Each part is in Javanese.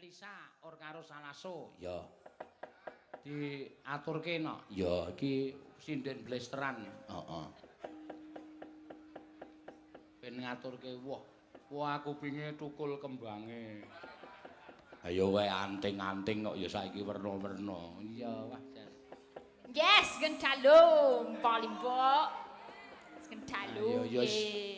Elisa or karo Salaso. Ya. Diaturke no. Ya, iki sinden blesteran. Heeh. Ben ngaturke wah, wah kupinge tukul kembange. Ayo wae anting-anting kok ya saiki werna-werna. Iya, wah. Yes, gendalum paling mbok. Gendalum. Ya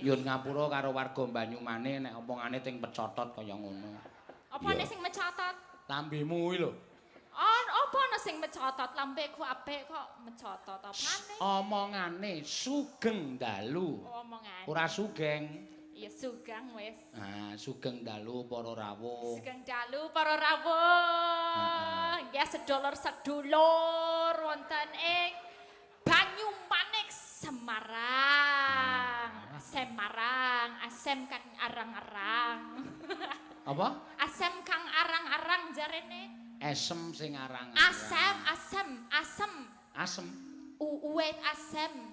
nyun ngapura karo warga Banyumane nek omongane ting pecotot kaya ngono. Apa nek sing mecotot? Lambemu kuwi lho. Apa ana sing mecotot? Lambeku apik kok mecotot apane? Omongane sugeng dalu. Omongane. Ora sugeng. Ya sugeng wis. Ah, sugeng dalu para rawuh. Sugeng dalu para rawuh. Ya sedulur-sedulur wonten ing Banyumanik Semarang. Semarang, asem kang arang-arang. Apa? Asem kang arang-arang jarene. Esem sing arang-arang. Asem, asem, asem. Asem. Uwet asem.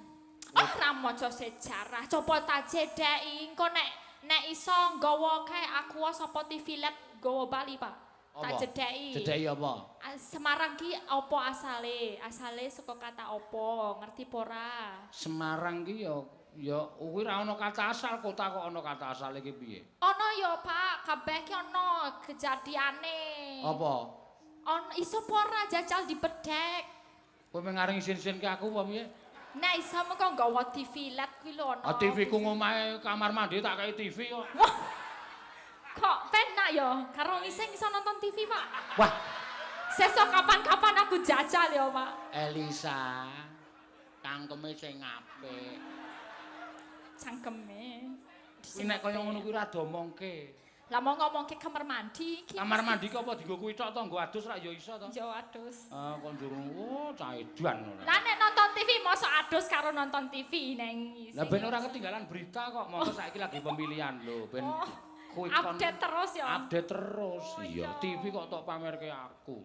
Ora maca sejarah, coba ta cedheki engko nek iso nggawa kae aku sapa TV Lab nggawa bali, Pak. Tak cedheki. Cedheki apa? Semarang ki apa asale? Asale saka kata apa? Ngerti apa ora? Semarang ki ya kuwi ora ana kata asal, kota kok ana kata asale ki piye? Ana ya, Pak, kabeh ki ana kejadiane. Apa? Ana iso apa ora jajal dibedhek. Kowe ngaring isin-isin ke aku apa piye? Nek iso mengko nggawa TV LED kuwi lho ana. Ah TV ku ngomahe kamar mandi tak kei TV kok. Wah. Kok penak ya? Karo ngising iso nonton TV, Pak. Wah. Sesuk kapan-kapan aku jajal ya, Pak. Elisa, cangkeme sing apik. Cangkeme. Kuwi nek kaya ngono kuwi ora diomongke. Lah mau ngomongke kamar mandi iki. Kamar mandi ki apa dienggo kuwi tok to nggo adus rak ya iso to? Ya adus. Ah kok njur oh cah edan ngono. Lah nek nonton TV mosok adus karo nonton TV neng isih. Lah ben ora ketinggalan berita kok, monggo saiki lagi pemilihan lho ben kuwi update terus ya. Update terus. Oh, iya, TV kok tok pamerke aku.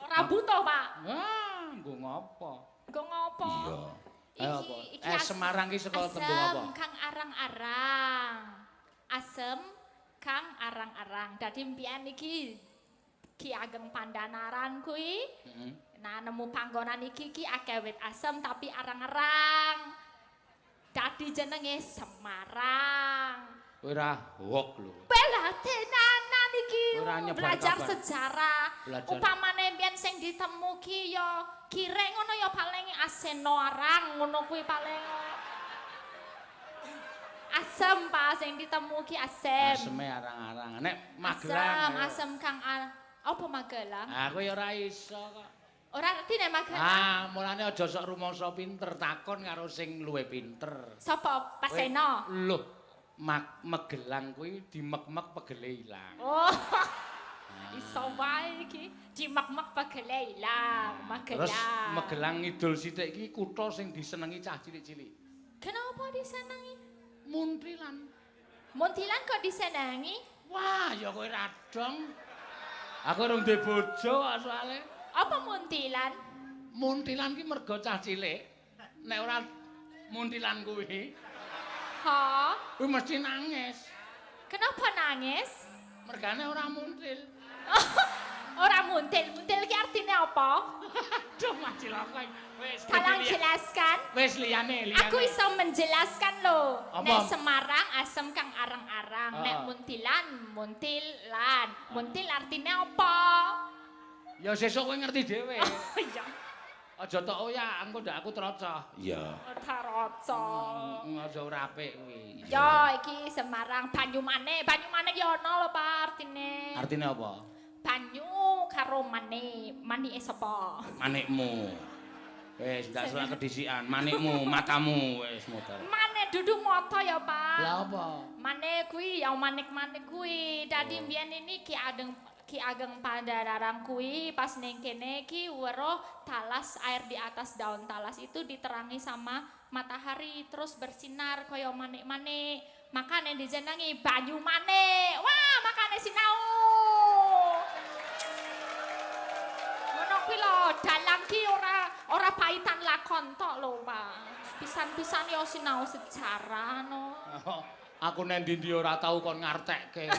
Ora butuh, Pak. Wah, nggo ngopo? Nggo ngopo? Iya. Ayo apa? Iki Semarang ki saka tembung apa? Asem kang arang-arang. Asem kang arang-arang. Dadi mbiyen iki Ki Ageng Pandanaran kuwi. Nah nemu panggonan iki ki akeh wit asem tapi arang-arang. Dadi jenenge Semarang. Ora hoak lho. Bela tenanan iki belajar kabar. Sejarah. Belajar. Upamane mbiyen sing ditemu ki ya kirek ngono ya paling aseno arang ngono kuwi paling. Asem Pak sing ditemu ki asem. Aseme arang-arang. Nek Magelang. Asem, asem kang apa Magelang? Aku ya ora iso kok. Ora ngerti nek Magelang. Ah, mulane aja sok rumangsa pinter, takon karo sing luwih pinter. Sapa? Pak Seno. Lho, Magelang kuwi dimek-mek pegele ilang. Oh. Iso wae iki dimek-mek pegele ilang, Magelang. Terus Magelang ngidul sithik iki kutha sing disenengi cah cilik-cilik. Kenapa disenengi? Muntilan. Muntilan kok disenengi? Wah, ya kowe ra dong. Aku urung duwe bojo kok soalé. Apa muntilan? Muntilan ki mergo cah cilik. Nek ora muntilan kuwi, ha? Kuwi mesti nangis. Kenapa nangis? Mergane ora muntil. Ora muntil. Muntil ki artine apa? Aduh, macilaka. Wis, tolong jelaskan. Wis liyane, liyane. Aku iso menjelaskan lho. Apa? Nek Semarang asem kang arang-arang, nek muntilan muntilan. Muntil artine apa? Ya sesuk kowe ngerti dhewe. Oh iya. Aja tok oyak, engko ndak aku trocoh. Iya. Troco. Aja ora apik kuwi. Ya iki Semarang Banyumane, Banyumane ki ana lho Pak artine. Artine apa? Banyu karo mane, manike sapa? Manikmu. Wis ndak salah kedisikan, manikmu, matamu wis muter. Mane dudu mata ya, Pak. Lah apa? Mane kuwi ya manik-manik kuwi. Dadi mbiyen ini Ki Ageng Pandanaran kuwi pas ning kene ki weruh talas air di atas daun talas itu diterangi sama matahari terus bersinar kaya manik-manik. Makane dijenengi banyu manik. Wah, makane sinau. Ngono kuwi lho, dalang ki ora paitan lakon tok lho, Pak. Pisan-pisan ya sinau sejarah no. Aku nang ndi-ndi ora tau kon ngartekke.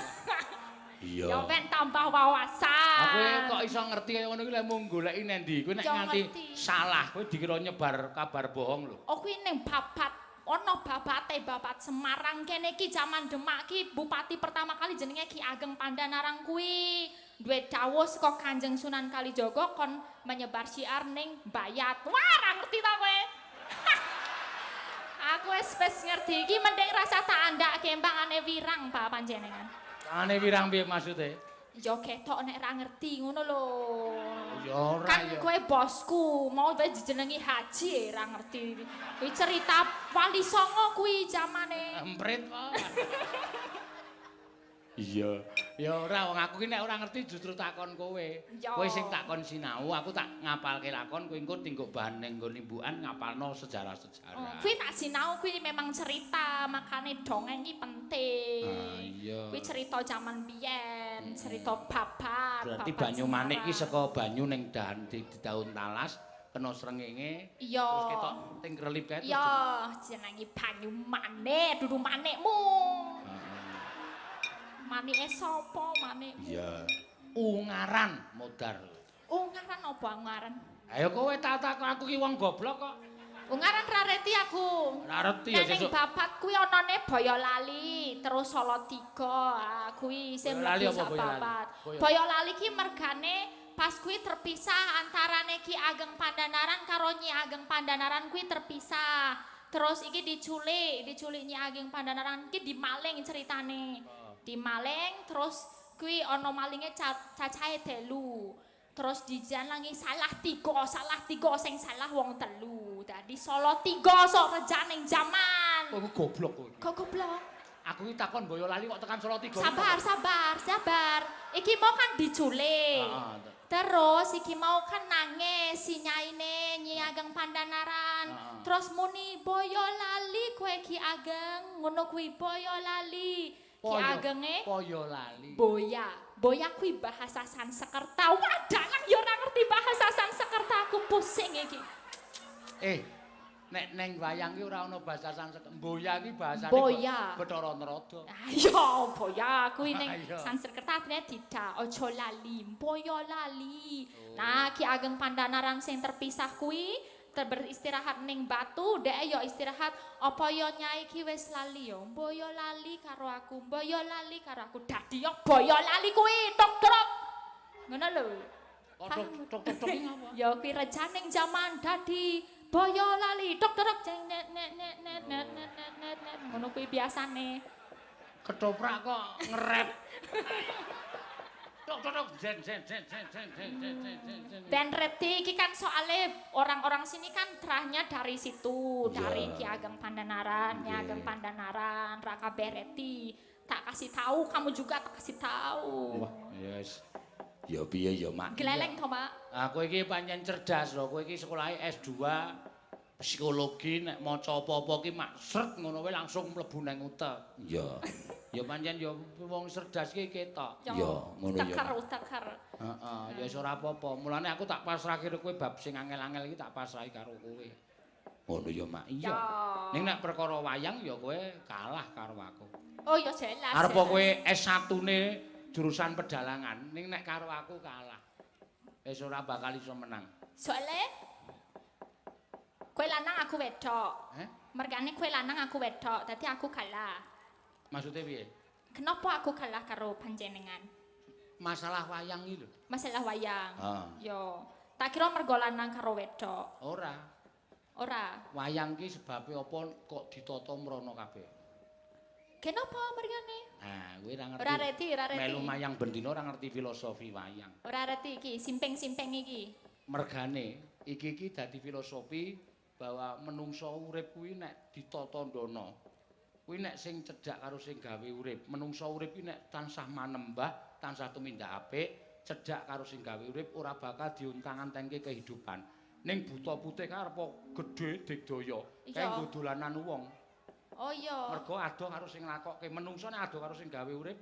Iya. Ya ben tambah wawasan. Aku kok iso ngerti kaya ngono kuwi lek mung goleki nang ndi? Kowe nek nganti salah kowe dikira nyebar kabar bohong lho. Oh kuwi ning babat ana babate babat Semarang kene iki jaman Demak ki bupati pertama kali jenenge Ki Ageng Pandanaran kuwi duwe dawuh saka Kanjeng Sunan Kalijaga kon menyebar syiar ning Bayat. Wah, ora ngerti ta kowe? Aku wis ngerti iki mending rasa tak andhake mbangane wirang Pak panjenengan. Ane wirang piye maksude? Ya ketok nek ra ngerti ngono lho. Ya ora kan kowe bosku, mau wis dijenengi haji ra ngerti. Kuwi cerita Wali Songo kuwi zamane. Emprit kok. Iya. Ya ora wong aku ki nek ora ngerti justru takon kowe. Kowe sing takon sinau, aku tak ngapalke lakon kowe engko tinggo bahan ning nggon imbukan ngapalno sejarah-sejarah. Oh, kuwi tak sinau kuwi memang cerita, makane dongeng ki penting. Ah iya. Kuwi cerita jaman biyen, cerita babat. Berarti banyu manik ki saka banyu ning dahan di daun talas kena srengenge. Iya. Terus ketok ting krelip kae. Iya, jenenge banyu manik, dudu manikmu. Manike sapa manik? Iya. Ungaran modar. Ungaran apa ungaran? Ayo kowe tak takon aku ki wong goblok kok. Ungaran ra reti aku. Ra reti ya sesuk. Ning babat kuwi anane Boyolali, terus Salatiga. Ah kuwi isih mlebu sak babat. Boyolali ki mergane pas kuwi terpisah antarane Ki Ageng Pandanaran karo Nyi Ageng Pandanaran kuwi terpisah. Terus iki diculik, diculik Nyi Ageng Pandanaran ki dimaling ceritane. Dimaling terus kuwi ana malinge cacahe delu. Terus dijalangi salah tiga sing salah wong telu. Dadi Salatiga sok rejaning jaman. Kok goblok kowe. Kok goblok? Aku iki takon Boyolali kok tekan Salatiga. Sabar, sabar, sabar. Iki mau kan diculik. Terus iki mau kan nangis si nyaine Nyi Ageng Pandanaran. Terus muni Boyolali kowe Ki Ageng, ngono kuwi Boyolali. Ki Agenge Boyolali. Boya. Boya kuwi bahasa Sanskerta. Wah, dalang ya ora ngerti bahasa Sanskerta, aku pusing iki. Nek neng wayang ki ora ana bahasa Sanskerta. Boya ki bahasane Bathara Narada. Ayo, boya kuwi ning Sanskerta artine tidak, aja lali, Boyolali. Nah, Ki Ageng Pandanaran sing terpisah kuwi beristirahat ning batu, dhek ya istirahat, apa ya nyai ki wis lali ya, Boyolali karo aku, Boyolali karo aku, dadi ya Boyolali kuwi tok trok. Ngono lho. Tok tok tok ngapa? Ya kuwi rejaning jaman dadi Boyolali tok trok jeng net net net net net net net net ngono kuwi biasane. Ketoprak kok ngerep. Tok tok jen jen jen jen jen jen jen jen. Ben reti iki kan soale orang-orang sini kan terahnya dari situ, dari Ki Ageng Pandanaran, Nyi Ageng Pandanaran, Raka Bereti. Tak kasih tahu, kamu juga tak kasih tahu. Wah, yes. Ya piye ya, Mak? Gleleng to, Mak? Aku iki pancen cerdas lho, kowe iki sekolahe S2 psikologi nek maca apa-apa ki mak sret ngono wae langsung mlebu nang utek. Iya. Ya pancen ya wong cerdas ki ketok. Ya ngono ya. Teker-teker. Heeh, ya wis ora apa-apa. Mulane aku tak pasrahke kowe bab sing angel-angel iki tak pasrahi karo kowe. Ngono ya, Mak. Iya. Ning nek perkara wayang ya kowe kalah karo aku. Oh ya jelas. Arep kowe S1-ne jurusan pedalangan, ning nek karo aku kalah. Wis ora bakal iso menang. Soale kowe lanang aku wedok. Heh? Mergane kowe lanang aku wedok, dadi aku kalah. Maksudnya piye? Kenapa aku kalah karo panjenengan? Masalah wayang iki lho. Masalah wayang. Yo, tak kira mergo lanang karo wedok. Ora. Ora. Wayang ki sebabe apa kok ditata mrono kabeh? Kenapa mergane? Nah, kowe ora ngerti. Ora reti, ora reti. Melu mayang bendina ora ngerti filosofi wayang. Ora reti iki, simping-simping iki. Mergane iki iki dadi filosofi bahwa menungso urip kuwi nek ditata ndana. Kuwi nek sing cedhak karo sing gawe urip, menungso urip kuwi nek tansah manembah, tansah tumindak apik, cedhak karo sing gawe urip ora bakal diuntang-antengke kehidupan. Ning buta putih kae arep gedhe digdaya, kae nggo dolanan wong. Oh iya. Mergo adoh karo sing nglakokke, menungso nek adoh karo sing gawe urip.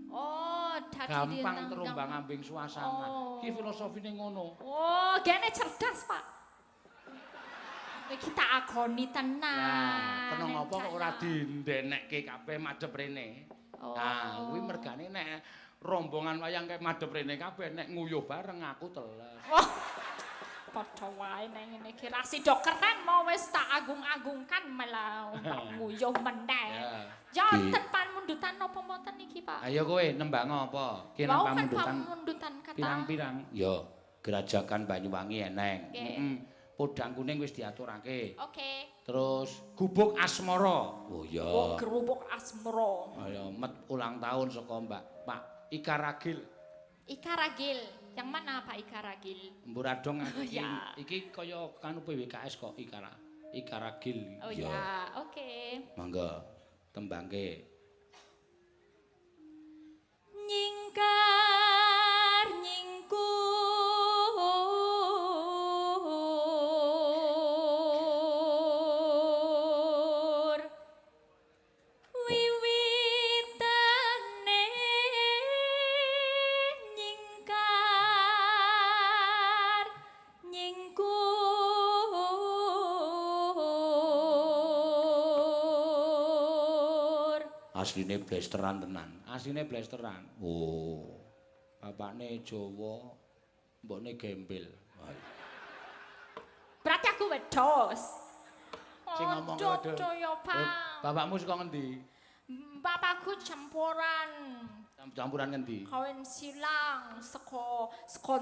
Oh, dadi gampang terombang-ambing suasana. Iki filosofine ngono. Oh, gene cerdas, Pak. Iki tak agoni tenan. Kena ngapa kok ora dindenekke kabeh madhep rene. Oh. Nah, kuwi mergane nek Rombongan wayang kae madhep rene kabeh nek nguyuh bareng aku teles. Wah. Padha wae nek ngene iki ra sida keren mau wis tak agung-agungkan malah nguyuh meneh. Ya wonten pamundutan napa mboten iki, Pak? Ayo kowe nembang apa? Ki nang pamundutan pirang-pirang. Ya, Grajagan Banyuwangi eneng. Heeh. Podang kuning wis diaturake. Oke. Terus Gubuk Asmara. Oh iya. Oh, Gubuk Asmara. Ayo met ulang tahun saka Mbak Pak Ika Ragil. Ika Ragil. Yang mana Pak Ika Ragil? Mburadong aku iki. Ya. Iki kaya kanu PWKS kok Ika Ragil. Oh ya, oke. Monggo tembangke. Nyingkar nyingkur wiwitane nyingkar nyingkur Asline blesteran tenan. Asline blesteran. Oh. Bapakne Jawa, mbokne gembel. Berarti aku wedhus. Sing ngomong wedhus. Ya, Pak. Bapakmu saka ngendi? Bapakku campuran. Campuran ngendi? Kawin silang saka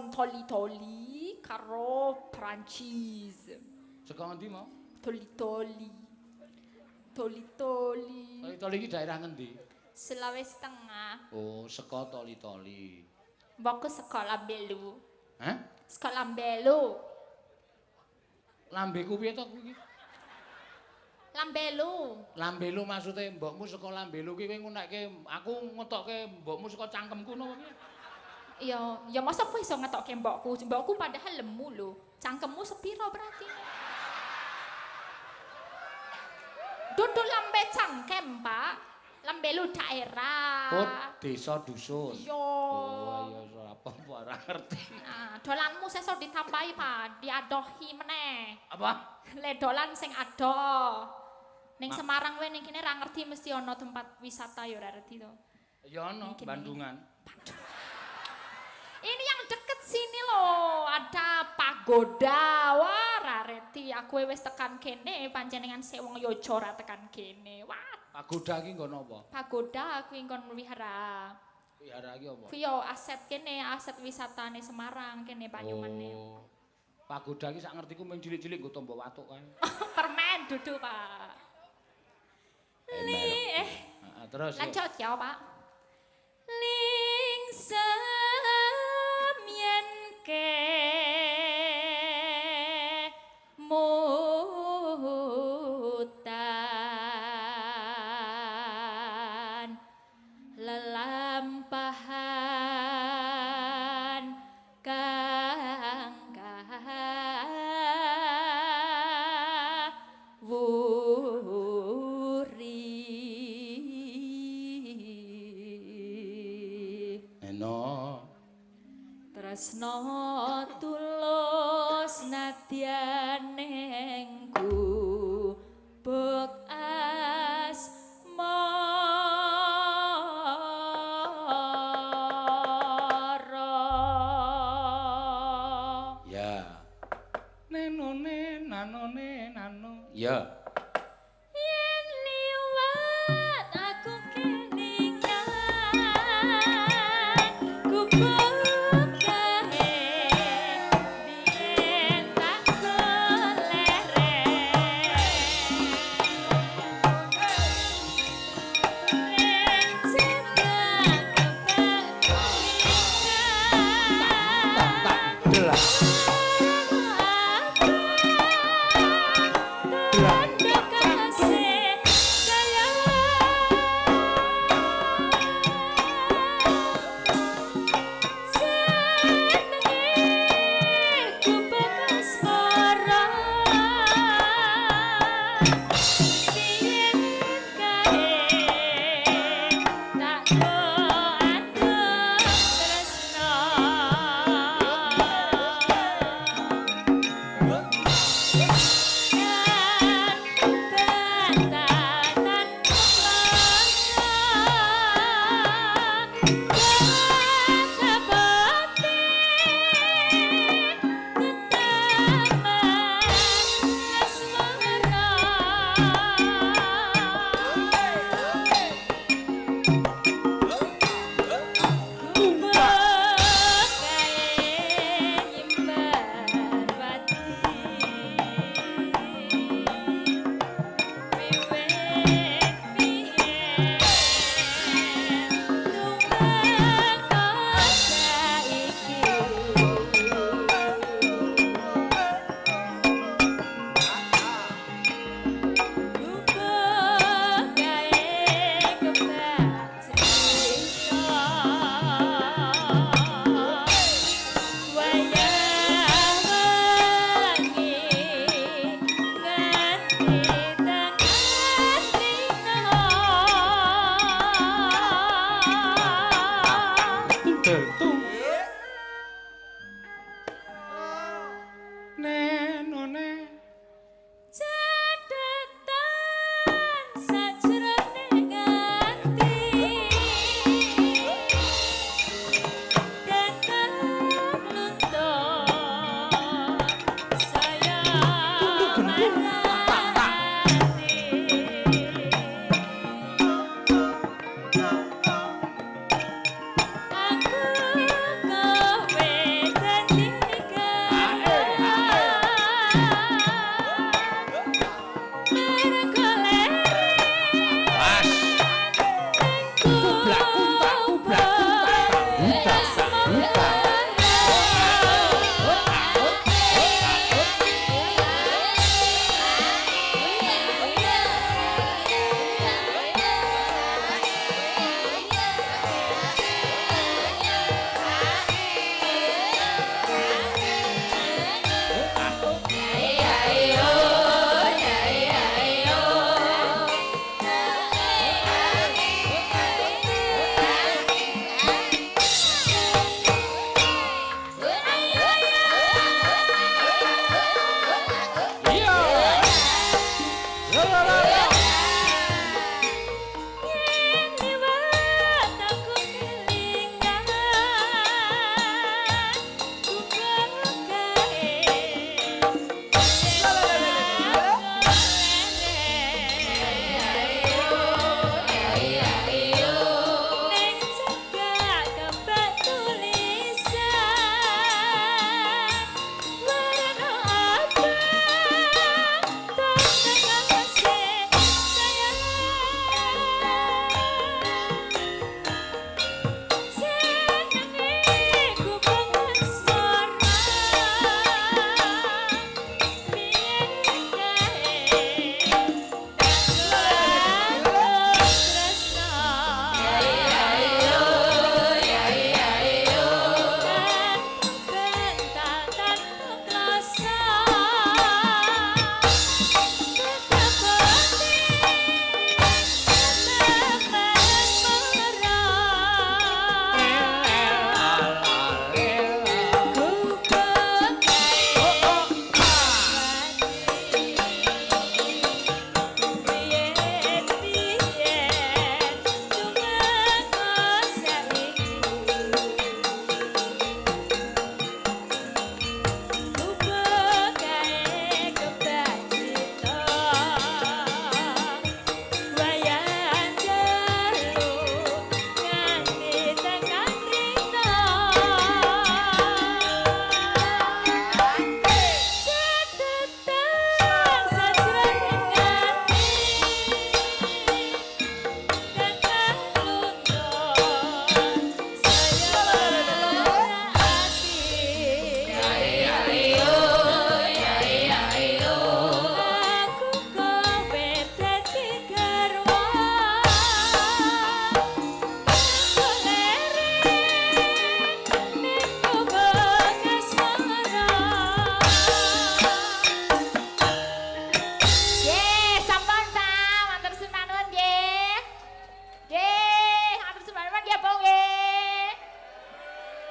Toli-toli karo Prancis. Saka ngendi mau? Toli-toli. Toli-toli. Toli-toli iki daerah ngendi? Sulawesi Tengah. Oh, saka Toli-toli. Mbokku saka Lambelu. Hah? Saka Lambelu. Lambeku piye to kuwi? Lambelu. Lambelu maksude mbokmu saka Lambelu ki kowe ngunekke aku ngetokke mbokmu saka cangkemku napa piye? Ya, ya masa kowe iso ngetokke mbokku? Mbokku padahal lemu lho. Cangkemmu sepiro berarti? Dudu lambe cangkem, Pak. Lambelu daerah. Oh, desa dusun. Iya. Oh, iya apa-apa ora ngerti. Nah, dolanmu sesuk ditambahi, Pak. Diadohi meneh. Apa? Le dolan sing adoh. Ning Semarang wae ning kene ra ngerti mesti ana tempat wisata ya ora ngerti to. Ya ana, Bandungan. Ini yang deket sini loh, ada pagoda. Wah, ra reti. Aku wis tekan kene, panjenengan sik wong Yojo ra tekan kene. Wah, pagoda iki nggon apa? Pagoda kuwi nggon wihara. Wihara iki apa? Kuwi yo aset kene, aset wisatane Semarang kene Banyumane. Oh. Pagoda iki sak ngertiku mung cilik-cilik nggo tombo watuk kae. Permen dudu, Pak. Terus lanjut ya, Pak. Lingsem yen ke mutan lelampahan kang kawuri. Eno tresno tulus nadyan ning gubuk asmara. Ya. Nenone nanone nano. Ya. Yen liwat aku kelingan gubuk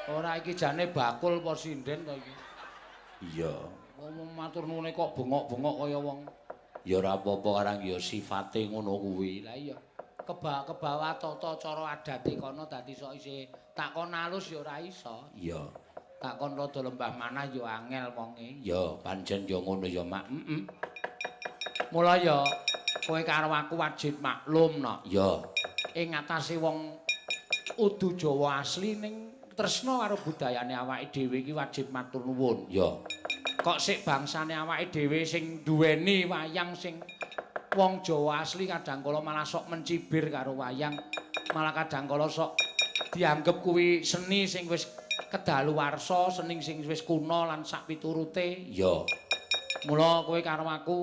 Ora iki jane bakul apa sinden to iki? Iya. Wong matur nuwune kok bengok-bengok kaya wong. Ya ora apa-apa karang ya sifate ngono kuwi. Lah iya. Kebawa tata cara adate kono dadi sok isih takon alus ya ora iso. Iya. Takon rada lembah manah ya angel wonge. Ya pancen ya ngono ya, Mak. Heeh. Mula ya kowe karo aku wajib maklum no. Ya. Ing atase wong udu Jawa asli ning tresna karo budayane awake dhewe iki wajib matur nuwun. Ya. Kok sik bangsane awake dhewe sing duweni wayang sing wong Jawa asli kadang kala malah sok mencibir karo wayang, malah kadang kala sok dianggep kuwi seni sing wis kedaluwarsa, seni sing wis kuna lan sak piturute. Ya. Mula kowe karo aku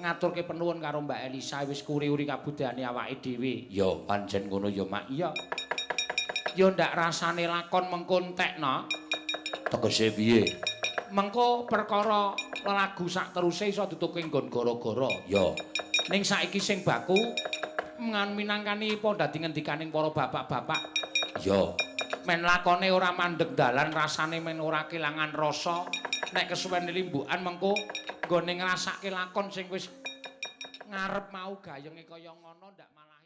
ngaturke penuwun karo Mbak Elisa wis kuri-uri kabudayane awake dhewe. Ya, pancen ngono ya, Mak. Iya. Ya ndak rasane lakon mengko entekno. Tegese piye? Mengko perkara lelagu sak teruse iso ditutuke nggon gara-gara. Ya. Ning saiki sing baku minangkani apa dadi ngendikaning para bapak-bapak. Ya. Men lakone ora mandeg dalan, rasane men ora kelangan rasa. Nek kesuwen limbukan mengko nggone ngrasake lakon sing wis ngarep mau gayenge kaya ngono ndak malah